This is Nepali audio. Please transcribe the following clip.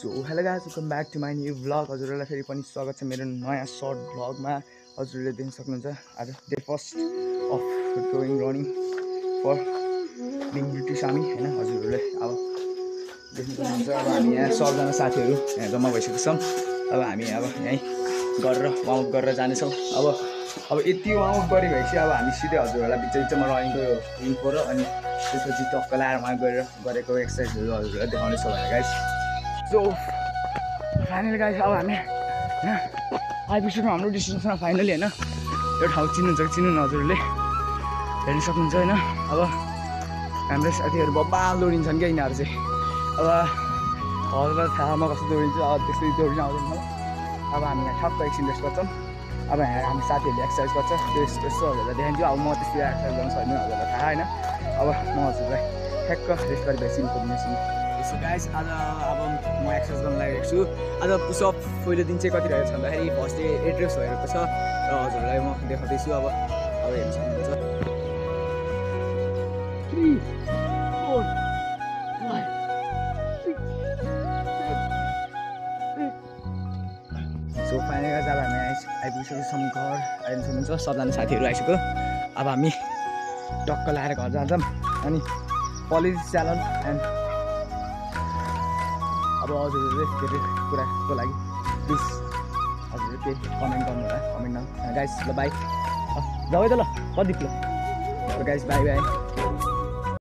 so hello guys welcome back to my new vlog हजुरहरूलाई फेरि पनि स्वागत छ मेरो नयाँ सर्ट भ्लगमा हजुरहरूले देख्न सक्नुहुन्छ आज day first of going running for being British army हैन हजुरहरूले अब देख्न सक्नुहुन्छ अब हामी यहाँ सबजना साथीहरू यहाँ जम्मा भइसकेको छौँ अब हामी अब यहीँ गरेर वार्मअप गरेर जानेछौँ अब यति वार्मअप गरेपछि अब हामी सिधै हजुरहरूलाई बिचमा रनिङको इन्फो र अनि त्यसपछि टक्क लाएर उहाँ गरेको एक्सर्साइजहरू हजुरहरूलाई देखाउनेछौँ भनेर गाइस सो फाइनली गाइस अब हामी यहाँ आइपुग्छौँ हाम्रो डेस्टिनेसनमा फाइनली होइन यो ठाउँ चिन्नुहुन्छ कि चिन्नु हजुरहरूले हेर्न सक्नुहुन्छ होइन अब हाम्रो साथीहरू बब्बा दौडिन्छन् क्या यिनीहरू चाहिँ अब हजुरलाई थाहामा कस्तो दौडिन्छ अब त्यस्तै दौडिन आउँदैन मलाई अब हामी यहाँ ठक्क एकछिन रेस्ट गर्छौँ अब यहाँ हामी साथीहरूले एक्सर्साइज गर्छ त्यो यस्तो हजुरलाई देखाइदिन्छु अब म त्यस्तो एक्सर्साइज गर्न सक्दिनँ हजुरलाई थाहा होइन अब म हजुरलाई ठ्याक्क रेस्ट गरेपछि इन्फर्मेसन सो गाइस आज अब म एक्सर्साइज गर्न लागेको छु आज पुसअप पहिलो दिन चाहिँ कति रहेको छ भन्दाखेरि फर्स्ट डे 8 reps भएको छ र हजुरलाई म देखाउँदैछु अब हेर्न सक्नुहुन्छ 3 4 5 6 सो फाइनली गाइस अब हामी आइपुगिसकेको छौँ घर आइपुग्नु सक्नुहुन्छ सबजना साथीहरू आइसक्यो अब हामी टक्क लाएर घर जान्छौँ अनि कलेज च्यानल एन्ड अब हजुरहरूले के अरे कुराको लागि प्लिज हजुरहरू केही कमेन्ट गर्नु होला कमेन्टमा गाइस ल बाई जाऊ है त ल प्रदीप ल गाइस बाई बाई